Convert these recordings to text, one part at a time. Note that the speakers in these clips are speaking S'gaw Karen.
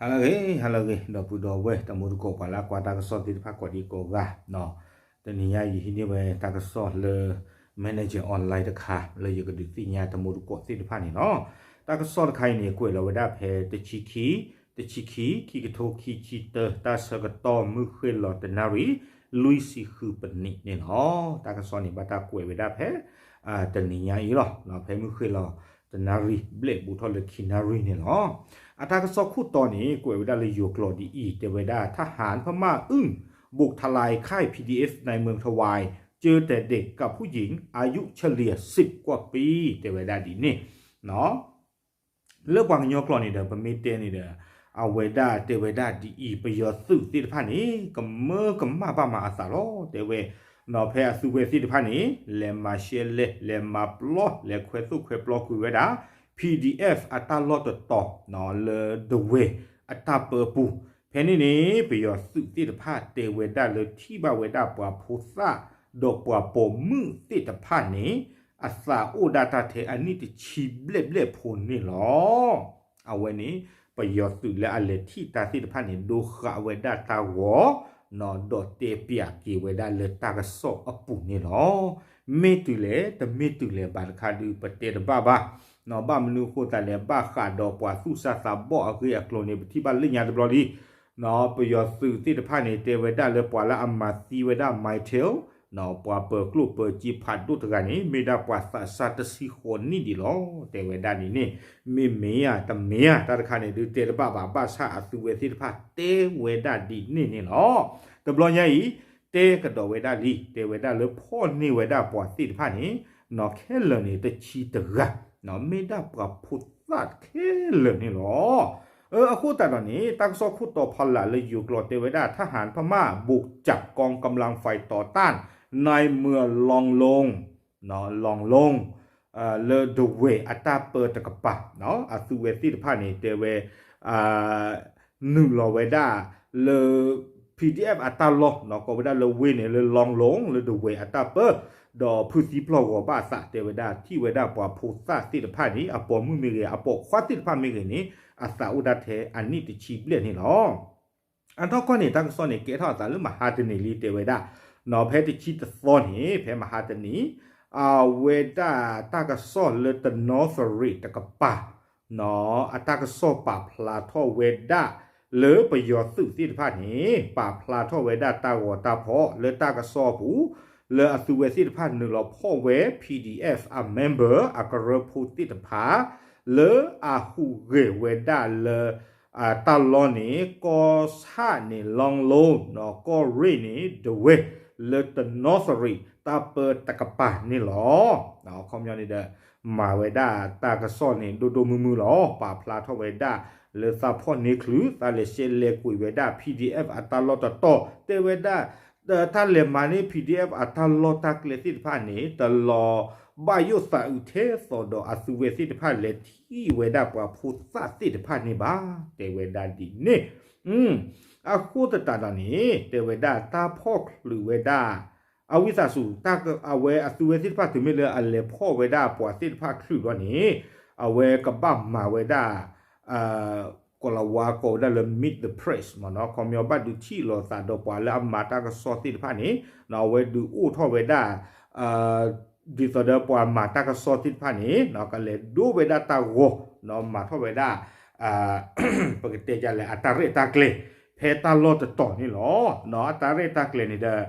ဟါလၢအဂ့ၤ ဟါလၢအဂ့ၤ ဒီပုၢ်ဒီဝဲၢ် တၢ်မူတကိးပှၤလၢအကွၢ်တၢ်ကစီၣ်သ့ၣ်တဖၣ်ကိးဒံကိးဂၤ, တနံၤညါယဟံးန့ၢ်ဝဲတၢ်ကစီၣ်လၢ Manager Online တခါ လၢယကဒုးသ့ၣ်ညါတၢ်မူတကိးသ့ၣ်တဖၣ်န့ၣ်လီၤ. တၢ်ကစီၣ်တခါအံၤန့ၣ် ကွဲးလီၤဝဲဒၣ်ဖဲတဆံခံ, တဆံခံ ခံကထိခံဆံတၢ တၢ်ဆၢကတီၢ်မုၢ်ဃ့ၢ်လီၤတနၣ်ရံၣ် လွံၢ်ဆံဃုပနံးန့ၣ်လီၤ. တၢ်ကစီၣ်န့ၣ် ဘၣ်တၢ်ကွဲးဝဲဒၣ်ဖဲ တနံၤညါအံၤလီၤ. ဖဲမုၢ်ဃ့ၢ်လီၤတနၣ်ရံၣ်ဘျဲၣ်ဘူးထီၣ်လၢခံနၣ်ရံၣ်န့ၣ်လီၤ. အတၢ်ကစီၣ်ခိၣ်တီန့ၣ် ကွဲးဝဲဒၣ်လၢယိၤကျိာ်ဒ်အံၤ တဲဝဲဒၣ် ทหารพม่าอึ้ง บุกทลายค่าย PDF ในเมืองทวาย เจอแต่เด็กกับผู้หญิงอายุเฉลี่ยสิบกว่าปี တဲဝဲဒၣ်ဒ်န့ၣ် လၢပှၤကညီကျိာ်န့ၣ်ဒီး ပမ့ၢ်တဲန့ၣ်ဒီး အဝဲဒၣ်တဲဝဲဒၣ်ဒ်အံၤ ပယီၤသုးသ့ၣ်တဖၣ်န့ၣ် ကမၢကမၣ်ဘၣ်မၤအသးလီၤ တဲဝဲ. ဖဲအသုးဝဲသ့ၣ်တဖၣ်န့ၣ် လဲၤမၤရှဲလဲၣ် လဲၤမၤပျီ လဲၤခွဲသိၣ်ခွဲပျီကွံာ်ဝဲဒၣ် PDF အတၢ်လီၢ်တတီၤ လၢဒဝဲၢ်အတၢ်ပၢပူၤ ဖဲန့ၣ်န့ၣ် ပယီၤသုးသ့ၣ်တဖၣ်တဲဝဲဒၣ်လၢထံၣ်ဘၣ်ဝဲဒၣ်ပှၤဖိသၣ် ဒီးပှၤပိာ်မုၣ်သ့ၣ်တဖၣ်န့ၣ် အသးအိၣ်ဒၣ်တၢ်ထဲအနံၣ်တဆံဘျဲၣ်ဘျဲၣ်ဖိန့ၣ်လီၤ. အဝဲန့ၣ် ပယီၤသုးလၢအလဲၤထံၣ်တၢ်သ့ၣ်တဖၣ်န့ၣ် ဒိဃာ်ဝဲဒၣ်တၢ်ဂီၤ ဒီးတဲပၠးက့ၤဝဲဒၣ်လၢတၢ်ကစီၣ်အပူၤန့ၣ်လီၤ. မ့ၢ်တုၤလဲၣ် တမ့ၢ်တုၤလဲၣ်ဘၣ်တခါဒုး ပတဲတဘၣ်ဘၣ်. ဘၣ်မနုၤအဃိသတးလဲၣ် ဘၣ်ဃးဒီးပှၤသူၣ်စၢ်သးဘီၣ်အဂ့ၢ်အကျိၤန့ၣ် ပထံၣ်ဘၣ်လၢညါတဘျီလံ ပယီၤသုးသ့ၣ်တဖၣ်န့ၣ် တဲဝဲဒၣ်လၢပှၤလၢအမၤသံဝဲဒၣ် Mytel ပှၤပၢၤကျိၣ်ပၢၤစ့ဖးဒိၣ်တဂၤန့ၣ် မ့ၢ်ဒၣ်ပှၤသးစၢ်တဆံဃိးနံၣ်ဒံးလီၤ တဲဝဲဒၣ်ဒ်န့ၣ်. မ့မ့ၢ်ဧါ တမ့ၢ်ဧါ တၢ်တခါန့ၣ်ဒုးတဲတဘၣ်ဘၣ် ဘၣ်ဆၣ်အသုးဝဲသ့ၣ်တဖၣ်တဲဝဲဒၣ်ဒ်န့ၣ်န့ၣ်လီၤ. တဘျီညါအံၤ တဲကဒီးဝဲဒၣ်လံ တဲဝဲဒၣ်လၢဖီၣ်န့ၢ်ဝဲဒၣ်ပှၤသ့ၣ်တဖၣ်န့ၣ် ခဲလၢာ်န့ၣ် တဆံတဂၤ မ့ၢ်ဒၣ်ပှၤဖိသၣ်ခဲလၢာ်န့ၣ်လီၤ. အဃိသတးဒီးန့ၣ် တၢ်ကစီၣ်ခိၣ်တီဖီလာ်လၢယိၤကျိာ်တဲဝဲဒၣ် ทหารพม่าบุกจับกองกำลังฝ่ายต่อต้านในเมืองลองลง ลองลง လၢဒဝဲၢ်အတၢ်ပၢတကပၤ အသုးဝဲသ့ၣ်တဖၣ်န့ၣ် တဲဝဲ နုာ်လီၤဝဲဒၣ်လၢ PDF အတၢ်လီၢ် ကိးဝဲဒၣ်လၢဝ့ၢ်န့ၣ် လၢ ลองลง လၢဒဝဲၢ်အတၢ်ပၢ ဒီးဖုသံပျီၢ်ဂီၤဘၣ်အသး တဲဝဲဒၣ် ထံၣ်ဝဲဒၣ်ပှၤဖိသၣ်သ့ၣ်တဖၣ်န့ၣ် အပိာ်မုၣ်မ့ၢ်ဂ့ၤ အပိာ်ခွါသ့ၣ်တဖၣ်မ့ၢ်ဂ့ၤန့ၣ် အသးအိၣ်ဒၣ်ထဲအနံၣ်တဆံဘျဲၣ်န့ၣ်လီၤ. အနီၢ်ကီၢ်န့ၣ် တၢ်ကစီၣ်န့ၣ် ကဲထီၣ်အသးလၢမဟါတနံၤလံ တဲဝဲဒၣ် ဖဲတဆံတသီန့ၣ် ဖဲမဟါတနံၤ အဝဲဒၣ်တၢ်ကစီၣ်လၢတနီသရံၣ်တကပၤ အတၢ်ကစီၣ်ပာ်ဖျါထီၣ်ဝဲဒၣ် လၢပယီၤသုးသ့ၣ်တဖၣ်န့ၣ် ပာ်ဖျါထီၣ်ဝဲဒၣ်တၢ်ဂီၤတၢ်ဖီၣ် လၢတၢ်ကစီၣ်အပူၤ လၢအသုးဝဲသ့ၣ်တဖၣ်နုာ်လီၤဖီၣ်ဝဲ PDF အ member အကရၢဖိသ့ၣ်တဖၣ် လၢအဟူးဂဲၤဝဲဒၣ်လၢ တၢ်လီၢ်န့ၣ် ကီၢ်ဆၣ်န့ၣ် လီလိ ကီၢ်ရ့ၣ်န့ၣ် ဒဝဲၢ် လၢတနီသရံၣ် တၢ်ပၢတကပၤန့ၣ်လီၤ. အခီပညီန့ၣ်ဒီး မၤဝဲဒၣ်တၢ်ကစီၣ်န့ၣ် ဒိၣ်ဒိၣ်မုၢ်မုၢ်လီၤ. ပာ်ဖျါထီၣ်ဝဲဒၣ် လၢသးဖီၣ်န့ၢ်ချုး သးလဲၤရှဲလဲၤကွံာ်ဝဲဒၣ် PDF အတၢ်လီၢ်တတီၤ တဲဝဲဒၣ် တၢ်လဲၤမၤန့ၢ် PDF အတၢ်လီၢ်တၢ်ကျဲသ့ၣ်တဖၣ်န့ၣ် တလီၤဘၣ်ယိၣ်သးအုးထဲသိးဒီးအသုးဝဲသ့ၣ်တဖၣ်လဲၤထံၣ်ဝဲဒၣ်ပှၤဖိသၣ်သ့ၣ်တဖၣ်န့ၣ်ဘၣ် တဲဝဲဒၣ်ဒ်န့ၣ် အဃိသတးဒီးန့ၣ် တဲဝဲဒၣ်တၢ်ဖီၣ်ချုးဝဲဒၣ် အဝံသးစူၤ အဝဲအသုးဝဲသ့ၣ်တဖၣ်တုၤမ့ၢ်လၢအလဲၤဖီၣ်ဝဲဒၣ်ပှၤသ့ၣ်တဖၣ်ချုးဘျီန့ၣ် အဝဲကဘၣ်မၤဝဲဒၣ် ကိးလၤဝါကိးဝဲဒၣ်လၢ meet the press မ့ၢ်နီၤ ခီပညီဘၣ်ဒုးထံၣ်လိာ်သးဒီးပှၤလၢအမၤတၢ်ကစီၣ်သ့ၣ်တဖၣ်န့ၣ် အဝဲဒုးအိၣ်ထီၣ်ဝဲဒၣ် ဒ်သိးဒီးပှၤမၤတၢ်ကစီၣ်သ့ၣ်တဖၣ်န့ၣ် ကလဲၤဒိဝဲဒၣ်တၢ်ဂီၤ မၤထီၣ်ဝဲဒၣ် ပကတဲဒ်လဲၣ် အတၢ်ရဲၣ်တၢ်ကျဲၤ ဖဲတၢ်လီၢ်တတီၤန့ၣ်လီၤ. အတၢ်ရဲၣ်တၢ်ကျဲၤန့ၣ်ဒီး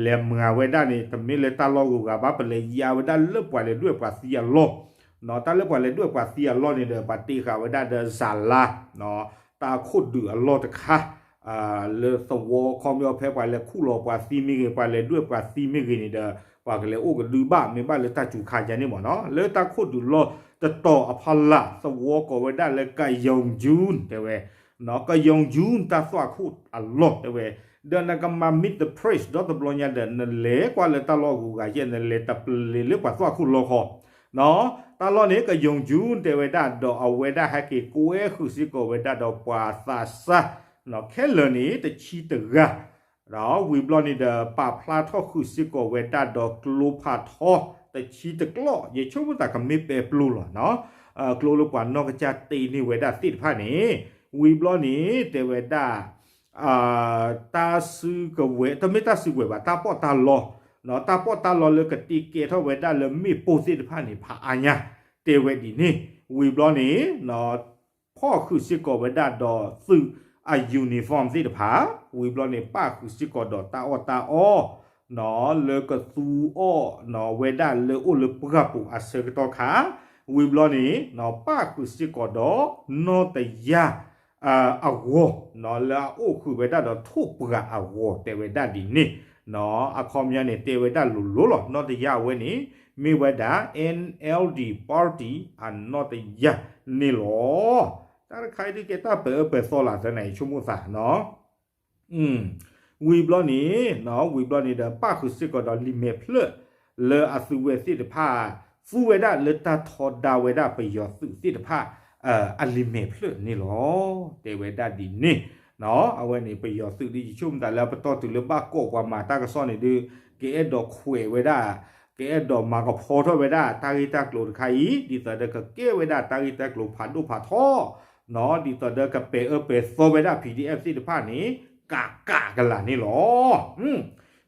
လဲၤမၤဝဲဒၣ်န့ၣ် တမ့ၢ်လၢတၢ်လီၢ်ဂုၤဂၤဘၣ် ပလဲၤယါဝဲဒၣ်လၢပှၤလဲၤဒွဲၣ်ပှၤသံအလီၢ် တၢ်လၢပှၤလဲၤဒွဲၣ်ပှၤသံအလီၢ်န့ၣ်ဒီး ပှၤတ့ဃာ်ဝဲဒၣ်ဒီး ဇာတ်လမ်း တၢ်ခိၣ်ဒုးအလီၢ်တခါ လၢသဝီခီပညီဖဲပှၤလဲၤခူၣ်လီၤပှၤသံမ့ၢ်ဂ့ၤ ပှၤလဲၤဒွဲၣ်ပှၤသံမ့ၢ်ဂ့ၤန့ၣ်ဒီး ပှၤကလဲၤအိၣ်ကဒုဘၣ် မ့ၢ်ဘၣ်လၢတၢ်စူၤခါယါန့ၣ်မ့ၢ်နီၤ လၢတၢ်ခိၣ်ဒုးလီၢ်တတီၤအဖီလာ် သဝီကိးဝဲဒၣ်လၢ ကယုံကၠုၢ် တဲဝဲ ကယုံကၠုၢ် တၢ်သွၣ်ခိၣ်အလီၢ်တဲဝဲ ဒီးနကမၤ meet the press ဒီတဘျီညါဒီး နလဲၤကွၢ်လၢတၢ်လီၢ်ဂုၤဂၤယဲၢ် နလဲၤတပျ့ၤလၢပှၤသွၣ်ခိၣ်လီၢ်ဃီ တၢ်လီၢ်န့ၣ် ကယုံကၠုၢ် တဲဝဲဒၣ် ဒီးအဝဲဒၣ်ဟဲက့ၤကွဲဃုာ်စ့ၢ်ကီးဝဲဒၣ်ဒီးပှၤသးစၢ် ခဲလၢာ်န့ၣ် တဆံတဂၤ ဒီးဝံၤဘျီန့ၣ်ဒီး ပာ်ဖျါထီၣ်ဃုာ်စ့ၢ်ကီးဝဲဒၣ်ဒီးကျိဖးထီ တဆံတကျီၢ် ယဆိကမိၣ်သးကမ့ၢ်ပဲပျိလီၤနီၤ ကျိလၢပှၤနီၢ်ကစၢ်တ့န့ၢ်ဝဲဒၣ်သ့ၣ်တဖၣ်န့ၣ် ဝံၤဘျီန့ၣ် တဲဝဲဒၣ် တၢ်စုကဝဲၤ တမ့ၢ်တၢ်စုကဝဲၤဘၣ် တၢ်ပီးတၢ်လီ, တၢ်ပီးတၢ်လီလၢကတ့ကဲထီၣ်ဝဲဒၣ်လၢမ့ၣ်ပိၢ်သ့ၣ်တဖၣ်န့ၣ် ဖးအါညါ တဲဝဲဒ်န့ၣ်, ဝံၤဘျီန့ၣ် ဖီၣ်ဃုာ်စ့ၢ်ကီးဝဲဒၣ်ဒီးသုးအ uniform သ့ၣ်တဖၣ်, ဝံၤဘျီန့ၣ် ပၣ်ဃုာ်စ့ၢ်ကီးဒီးတၢ်အီၣ်တၢ်အီ လၢကသူအီၣ်ဝဲဒၣ်လၢအိၣ်လၢပှၢ်ပူၤအဆၢကတီၢ်ခါ, ဝံၤဘျီန့ၣ် ပၣ်ဃုာ်စ့ၢ်ကီးဒီးနီၢ်တယၢ်အဂီၢ် လၢအအိၣ်ဃုာ်ဝဲဒၣ်ဒီးထိၣ်ပှၢ်အဂီၢ် တဲဝဲဒၣ်ဒ်န့ၣ်, အခီပညီန့ၣ် တဲဝဲဒၣ်လိၤလိၤလီၤ. နီၢ်တယၢ်အဝဲန့ၣ် မ့ၢ်ဝဲဒၣ် NLD party အနီၢ်တယၢ်န့ၣ်လီၤ. တၢ်တခါအံၤဒုးကဲတၢ်ပာ်အၢပာ်သီလၢသနာ်က့ ဆိကမိၣ်သးနီၤ ဝံၤဘျီန့ၣ်, ဝံၤဘျီန့ၣ်ဒီး ပၣ်ဃုာ်စ့ၢ်ကီးဒီးလံာ်မဲာ်ဖျၢၣ် လၢအသုဝဲသ့ၣ်တဖၣ် သူဝဲဒၣ်လၢတၢ်ထီဒါဝဲဒၣ်ပယီၤသုးသ့ၣ်တဖၣ် အလံာ်မဲာ်ဖျၢၣ်န့ၣ်လီၤ. တဲဝဲဒၣ်ဒ်န့ၣ်, အဝဲန့ၣ်ပယီၤသုးဒ်ယဆိကမိၣ်သးလၢအပတီၢ်တုၤလၢဘၣ်ကိးပှၤမၤတၢ်ကစီၣ်န့ၣ်ဒုး ကအဲၣ်ဒိးခွဲးဝဲဒၣ်, ကအဲၣ်ဒိးမၤကဖီထီၣ်ဝဲဒၣ် တၢ်ဂ့ၢ်တၢ်ကျိၤတခါအံၤ ဒ်သိးဒီးကကဲဝဲဒၣ်တၢ်ဂ့ၢ်တၢ်ကျိၤဖးဒိၣ်ဖးထီ နီၤ ဒ်သိးဒီးကပာ်အၢပာ်သီဝဲဒၣ် PDF သ့ၣ်တဖၣ်န့ၣ် ကးကးကလာ်န့ၣ်လီၤ.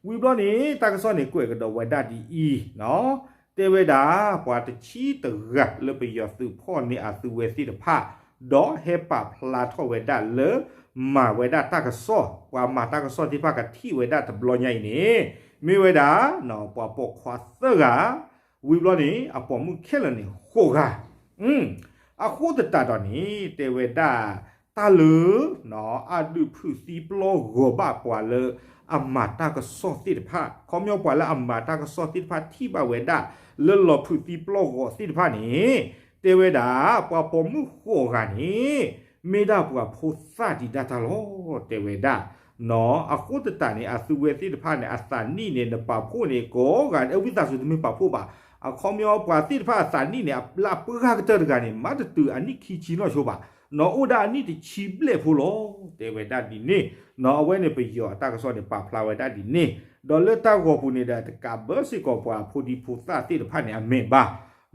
ဝံၤဘျီန့ၣ် တၢ်ကစီၣ်န့ၣ်ကွဲးကဒီးဝဲဒၣ်ဒ်အံၤ, တဲဝဲဒၣ် ပှၤတဆံတဂၤလၢပယီၤသုးဖီၣ်န့ၢ်အသုဝဲသ့ၣ်တဖၣ် ဒီးဟဲပာ်ဖျါထီၣ်ဝဲဒၣ်လၢ မၤဝဲဒၣ်တၢ်ကစီၣ် ပှၤမၤတၢ်ကစီၣ်သ့ၣ်တဖၣ်ကထံၣ်ဝဲဒၣ်တဘျီညါအံၤန့ၣ် မ့ၢ်ဝဲဒၣ် ပှၤပိာ်ခွါသၢဂၤ ဝံၤဘျီန့ၣ် အပိာ်မုၣ်ခဲလၢာ်န့ၣ် ဃိးဂၤ အဃိသတးဒီးန့ၣ် တဲဝဲဒၣ် တၢ်လၢ အဒုးဖုးသံပျီၢ်ဂီၤဘၣ်ပှၤလၢအမၤတၢ်ကစီၣ်သ့ၣ်တဖၣ် ခီပညီပှၤလၢအမၤတၢ်ကစီၣ်သ့ၣ်တဖၣ်ထံၣ်ဘၣ်ဝဲဒၣ် လၢလီၤဖုးသံပျီၢ်ဂီၤသ့ၣ်တဖၣ်န့ၣ် တဲဝဲဒၣ် ပှၤပိာ်မုၣ်ဃိးဂၤန့ၣ် မ့ၢ်ဒၣ်ပှၤဖိသၣ်ဒံးဒၣ်တၢ်လီၤ တဲဝဲဒၣ် နီၤ အဃိသတးန့ၣ် အသုဝဲသ့ၣ်တဖၣ်န့ၣ် အသးနံၣ်န့ၣ် နပာ်ဖှိၣ်န့ၣ် ကိးဂၤ အဝံသးစူၤတမ့ၢ်ပာ်ဖှိၣ်ဘၣ်. အခီပညီပှၤသ့ၣ်တဖၣ်အသးနံၣ်န့ၣ် အလၢပှၢ်ကတၢၢ်တဂၤန့ၣ် မၤတတုၤအနံၣ်ခံဆံနီၢ်ဆိဘၣ်. နီၤ အိၣ်ဒၣ်အနံၣ်တဆံဘျဲၣ်ဖိလီၤ တဲဝဲဒၣ်ဒ်န့ၣ်. နီၤ အဝဲန့ၣ်ပယီၤအတၢ်ကစီၣ်န့ၣ် ပာ်ဖျါဝဲဒၣ်ဒ်န့ၣ်. ဒီးလၢတၢ်ဂီၤပူၤန့ၣ်ဒီး တကးဘၢစ့ၢ်ကီးပှၤဖိဒံဖိသၣ်သ့ၣ်တဖၣ်န့ၣ် အမဲာ်ဘၣ်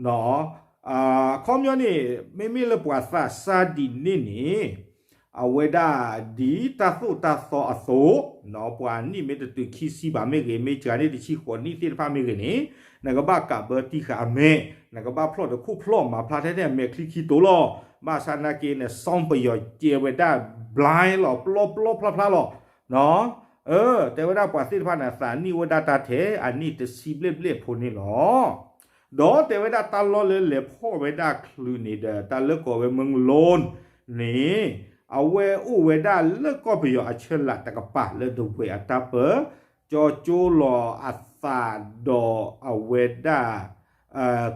နီၤ အခီပညီန့ၣ် မ့မ့ၢ်လၢပှၤသးစၢ်ဒ်န့ၣ်န့ၣ် အဝဲဒၣ်ဒ်တၢ်သိၣ်တၢ်သီအသိး နီၤ ပှၤနံၣ်မ့ၢ်တတုၤခံဆံဘၣ်မ့ၢ်ဂ့ၤ မ့ၢ်စှၤန့ၢ်တဆံဃိးနံၣ်သ့ၣ်တဖၣ်မ့ၢ်ဂ့ၤန့ၣ် နကဘၣ်ကးဘၢတံၢ်ဃာ်အမဲာ် နကဘၣ်ဖျီၣ်တခိၣ်ဖျီၣ် မၤဖျါထဲထဲအမဲာ်ချံခံတိၤလီၤ. ဘၣ်ဆၣ်နာ်က့န့ၣ် စီပယီၤကဲဝဲဒၣ် blind လီၤ ပျီပျီဖျါဖျါလီၤ နီၤ တဲဝဲဒၣ်ပှၤသ့ၣ်တဖၣ်န့ၣ် အသးနံၣ်အိၣ်ဝဲဒၣ်တၢ်ထဲ အနံၣ်တဆံဘျဲၣ်ဘျဲၣ်ဖိန့ၣ်လီၤ. ဒီးတဲဝဲဒၣ်တၢ်လီၢ်လၢလဲၤဖီၣ်ဝဲဒၣ်ချုးန့ၣ်ဒီး တၢ်လၢကိးဝဲ မုၢ်လိၣ်န့ၣ် အဝဲအိၣ်ဝဲဒၣ်လၢကီၢ်ပယီၤအဆၢလးတကပၤလၢဒဝဲၢ်အတၢ်ပၢ ကၠီကၠိလီၤအသးဒီးအဝဲဒၣ်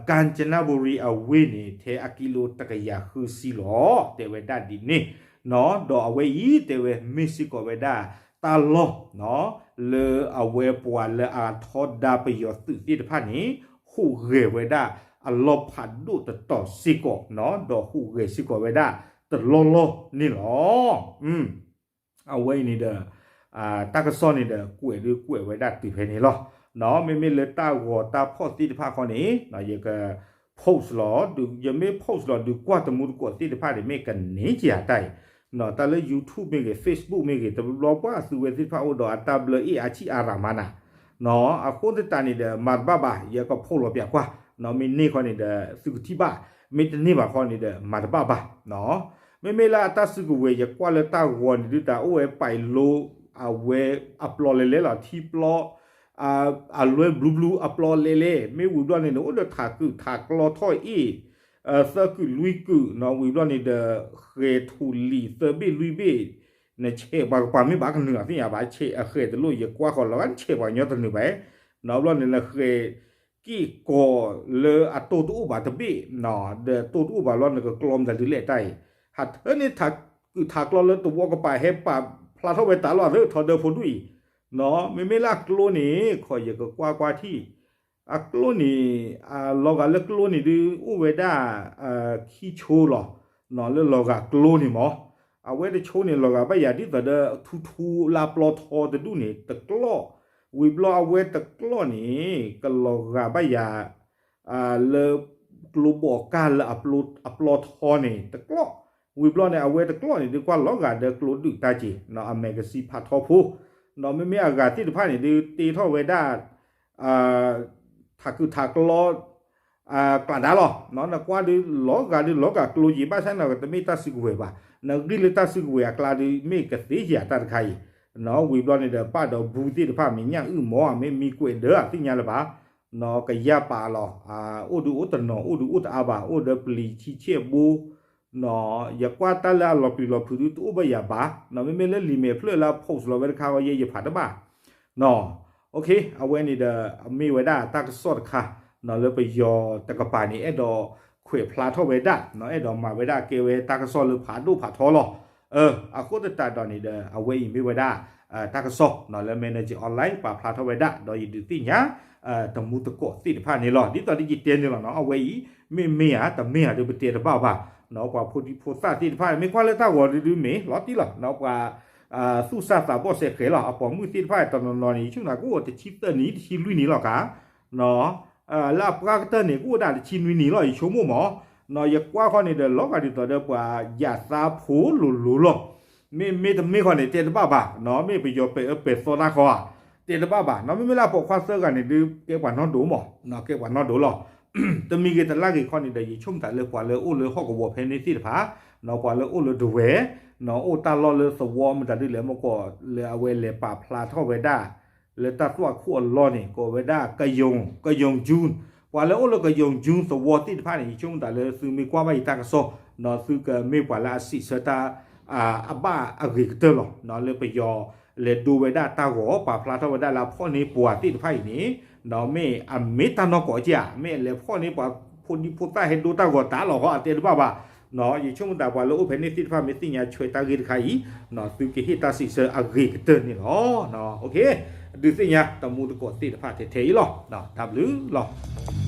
ကၣ်ကၠနၣ်ဘူရံအဝ့ၢ်န့ၣ် ထဲအကံလိတကယၤဃုဆံလီၤ တဲဝဲဒၣ်ဒ်န့ၣ်. နီၤ ဒီးအဝဲအံၤတဲဝဲမ့ၢ်စ့ၢ်ကီးဝဲဒၣ် တၢ်လီၢ် နီၤ လၢအဝဲပှၤလၢအထီဒါပယီၤသုးသ့ၣ်တဖၣ်န့ၣ် ဟူးဂဲၤဝဲဒၣ်အလီၢ်ဖးဒိၣ်တတီၤစ့ၢ်ကီး နီၤ ဒီးဟူးဂဲၤစ့ၢ်ကီးဝဲဒၣ်တလီၢ်လီၢ်န့ၣ်လီၤ. အဝဲအံၤန့ၣ်ဒီး တၢ်ကစီၣ်န့ၣ်ဒီး ကွဲးဒုးကွဲးဝဲဒၣ်တုၤဖဲန့ၣ်လီၤ. နီၤ မ့မ့ၢ်လၢတၢ်ဂီၤတၢ်ဖီၣ်သ့ၣ်တဖၣ်ခီန့ၣ် ယက post လီၤ ယမ့ၢ် post လီၤဒုးကွၢ်တမူတကိးသ့ၣ်တဖၣ်န့ၣ် မ့ၢ်ကန့ၢ်ကယၤတၢ်အံၤ နီၤ တၢ်လၢ YouTube မ့ၢ်ဂ့ၤ Facebook မ့ၢ်ဂ့ၤ တဘျီဘျီပှၤသုဝဲသ့ၣ်တဖၣ်အိၣ်ဒီးအတၢ်ဘျၢအ့ၣ်အါဆံၣ်အါရၤမးနၤ နီၤ အဃိသတးန့ၣ်ဒီး မၤတဘၣ်ဘၣ် ယက post လီၤပၠးကွၢ် နီၤ မ့ၢ်န့ၢ်ခီန့ၣ်ဒီး သုကထံၣ်ဘၣ် မ့ၢ်တန့ၢ်ဘၣ်ခီန့ၣ်ဒီး မၤတဘၣ်ဘၣ် နီၤ မ့မ့ၢ်လၢအတၢ်စုကဝဲၤ ယကွၢ်လၢတၢ်ဂီၤန့ၣ်ဒုးတၢ်အိၣ်ဝဲပာ်လိ အဝဲအပျီလဲၤလဲၤလီၤ ထံပျီ အလွဲဘျူဘျူအပျီလဲၤလဲၤ မ့ၢ်ဝံၤဘျီန့ၣ်န့ၣ် အိၣ်ဒီးထးကုာ်ထးကျီထီၣ်အ့ၣ် သၢကုာ်လွံၢ်ကုာ် နီၤ ဝံၤဘျီန့ၣ်ဒီး ဃဲၤထူၣ်လံာ်သၢဘ့ၣ်လွံၢ်ဘ့ၣ် နဆဲးပှၤကပၤမ့ၢ်ဘၣ်ကနုာ်အသ့ၣ်ညါဘၣ် ဆဲးအဃဲၤတလိၣ် ယကွၢ်ဃီၤလီၤဂာ် နဆဲးပှၤကညီတနုာ်ဘၣ် နီၤ ဘျီန့ၣ် နဃဲၤက့ၢ်ကီၤလၢအတိၢ်တအိၣ်ဘၣ်တဘ့ၣ် ဒီးတိၢ်တအိၣ်ဘၣ်ဘျီ နကကျီမတၤဒုးလဲၣ်တၢ်အံၤ ဟးထၢန့ၢ်ထးကုာ်ထးကျီလၢတဝီကပၤ ဟဲပာ်ဖျါထီၣ်ဝဲတၢ်လီၢ်သ့ ထီဒါဖိဒူၣ်အံၤ နီၤ မ့မ့ၢ်လၢအကျိန့ၣ် ခီယကကွၢ်ကွၢ်ထံၣ် အကျိန့ၣ် လီၤဂာ်လၢကျိန့ၣ်ဒုးအိၣ်ဝဲဒၣ် ခံဆိလီၤ နီၤ လၢလီၤဂာ်ကျိန့ၣ်မး အဝဲတဆိန့ၣ် လီၤဂာ်ဘၣ်ယၤဒ်သိးဒီး ထူထူလၢအပျီထီတဒူၣ်န့ၣ် တကျီၢ် ဝံၤဘျီအဝဲတကျီၢ်န့ၣ် ကလီၤဂာ်ဘၣ်ယၤ လၢကျိဘီၣ်ကၢ်လၢအပျီထီန့ၣ် တကျီၢ် ဝံၤဘျီန့ၣ် အဝဲတကျီၢ်န့ၣ်ဒုးကွၢ်လီၤဂာ်ဒီးကျိဒုၣ်တၢ်က့ၤ အမဲာ်ကစံဖးထီဖိ, ဒီးမ့မ့ၢ်အဂၤသ့ၣ်တဖၣ်န့ၣ်ဒုးတ့ထီၣ်ဝဲဒၣ် ထးခုးထးကျီ ကျးဒါလီၤ. နကွၢ်ဒုးလီၤဂာ်ဒုးလီၤဂာ်ကျိယံၤ ဘၣ်ဆၣ်န့ၣ်တမ့ၢ်တၢ်စုကဝဲၤဘၣ်. နဂံၢ်လၢတၢ်စုကဝဲၤအကျါဒုး မ့ၢ်ကသ့ယၤတၢ်တခါအံၤ, ဝံၤဘျီန့ၣ်ဒီး ပၣ်ဒီးဘူသ့ၣ်တဖၣ် မဲာ်ညၣ်အုၣ်မီ မ့ၢ်မံကွဲးဒၢအသ့ၣ်ညါလၢၤဘၣ်, ကယၢ်ပာ်လီၤ, အိၣ်ဒုးအိၣ်တနီၤ အိၣ်ဒုးအိၣ်တအါဘၣ် အိၣ်ဒီးပျံၤဆံဆဲၣ်ဘိ ယကွၢ်တၢ်လၢအလီၤပျံၤလီၤဖုးဒုးတအိၣ်ဘၣ်ယၤဘၣ်, မ့မ့ၢ်လၢလံာ်မဲာ်ဖျၢၣ်လၢအ post လီၤဝဲတခါအံၤ ယဲယဖးတဘၣ် အဝဲန့ၣ်ဒီး မ့ၢ်ဝဲဒၣ်တၢ်ကစီၣ်တခါ လၢပယီၤတကပၤန့ၣ် အဲၣ်ဒိးခွဲးဖျါထီၣ်ဝဲဒၣ် အဲၣ်ဒိးမၤဝဲဒၣ်ကဲဝဲတၢ်ကစီၣ်လၢဖးဒိၣ်ဖးထီလီၤ. အဃိသတးဒီးန့ၣ်ဒီး အဝဲအံၤမ့ၢ်ဝဲဒၣ် တၢ်ကစီၣ်လၢ Manager Online ပာ်ဖျါထီၣ်ဝဲဒၣ် ဒီးယဒုးသ့ၣ်ညါ တမူသကိးသ့ၣ်တဖၣ်န့ၣ်လီၤ. ဒ်သိးဒီးယတဲန့ၣ်လီၤနီၤ အဝဲအံၤ မ့ၢ်မ့ၢ်ဧါ တမ့ၢ်ဧါဒုးပတဲတဘၣ်ဘၣ်, ပှၤဖိဒံဖိသၣ်သ့ၣ်တဖၣ် မ့ၢ်ကွၢ်လၢတၢ်ဂီၤဒုးဒုးမ့ၢ်လီၤတံၢ်လီၤ ပှၤ သူၣ်စၢ်သးဘီၣ်စဲးဃဲးလီၤ အပိာ်မုၣ်သ့ၣ်တဖၣ်တနီၤနီၤန့ၣ် ယဆိကမိၣ်ကအိၣ်တဆံသၢနံၣ် တဆံလွံၢ်နံၣ်လီၤကါ လၢအပှၢ်ကတၢၢ်န့ၣ် ကအိၣ်ဒၣ်တဆံနွံနံၣ်လီၤ ယဆိကမိၣ်မး, ယကွၢ်ဃီန့ၣ်ဒီး လီၤဂာ်ဒ်သိးဒီးပှၤယၣ်သးဖိလိၤလိၤလီၤ. မ့မ့ၢ်တမ့ၢ်ဃီန့ၣ် တဲတဘၣ်ဘၣ်, မ့ၢ်ပယီၤပဲာ်အၢပဲာ်သီတၢ်ဃီဧါ, တဲတဘၣ်ဘၣ်, မ့မ့ၢ်လၢအပိာ်ခွါသၢဂၤန့ၣ်ဒုး ကဲပှၤနီၢ်ဒိၣ်မး, ကဲပှၤနီၢ်ဒိၣ်လီၤ. တမံၤဂ့ၤတလါဂ့ၤခီန့ၣ်ဒီး ယဆိကမိၣ်တၢ်လၢပှၤလၢအိၣ်လၢဟီၣ်ကဝီၤဖဲန့ၣ်သ့ၣ်တဖၣ်, ပှၤလၢအိၣ်လၢဒဝဲၢ်, အိၣ်တၢ်လီၢ်လၢသဝီမတၤဒ်လဲၣ်မ့ၢ်ကီး လၢအဝဲလဲၤပာ်ဖျါထီၣ်ဝဲဒၣ် လၢတၢ်သွၣ်ခိၣ်အလီၢ်န့ၣ် ကိးဝဲဒၣ် ကယုံ ကယုံ June, ပှၤလၢအိၣ်လၢကယုံ June သဝီသ့ၣ်တဖၣ်န့ၣ် ယဆိကမိၣ်တၢ်လၢသုမ့ၢ်ကွၢ်ဘၣ်ယတၢ်ကစီၣ်, သုကမ့ၢ်ပှၤလၢအစံးဆၢတၢ် အဘၣ်အဂ့ၤကတၢၢ်လီၤ. လၢပယီၤလဲၤဒိဝဲဒၣ်တၢ်ဂီၤ ပာ်ဖျါထီၣ်ဝဲဒၣ်လၢအဖီၣ်န့ၢ်ပှၤသ့ၣ်တဖၣ်အံၤန့ၣ်, မ့ၢ်အမ့ၢ်တၢ်နီၢ်ကီၢ်ဧါ, မ့ၢ်အလဲၤဖီၣ်န့ၢ်ပှၤဖိဒံဖိသၣ်ဟဲဒိတၢ်ဂီၤတၢ်လီၤဃီ အတဲတဘၣ်ဘၣ်. ယဆိကမိၣ်တၢ်ပှၤလၢအိၣ်ဖဲန့ၣ်သ့ၣ်တဖၣ်မ့ၢ်သ့ၣ်ညါဆွဲတၢ်ဂ့ၢ်တခါအံၤ, သုကဟ့ၣ်တၢ်စံးဆၢအဂ့ၤကတၢၢ်န့ၣ်လီၤ. ဒုးသ့ၣ်ညါတမူသကိးသ့ၣ်တဖၣ်ထဲထဲအံၤလီၤ. တၢ်ဘျုးလီၤ.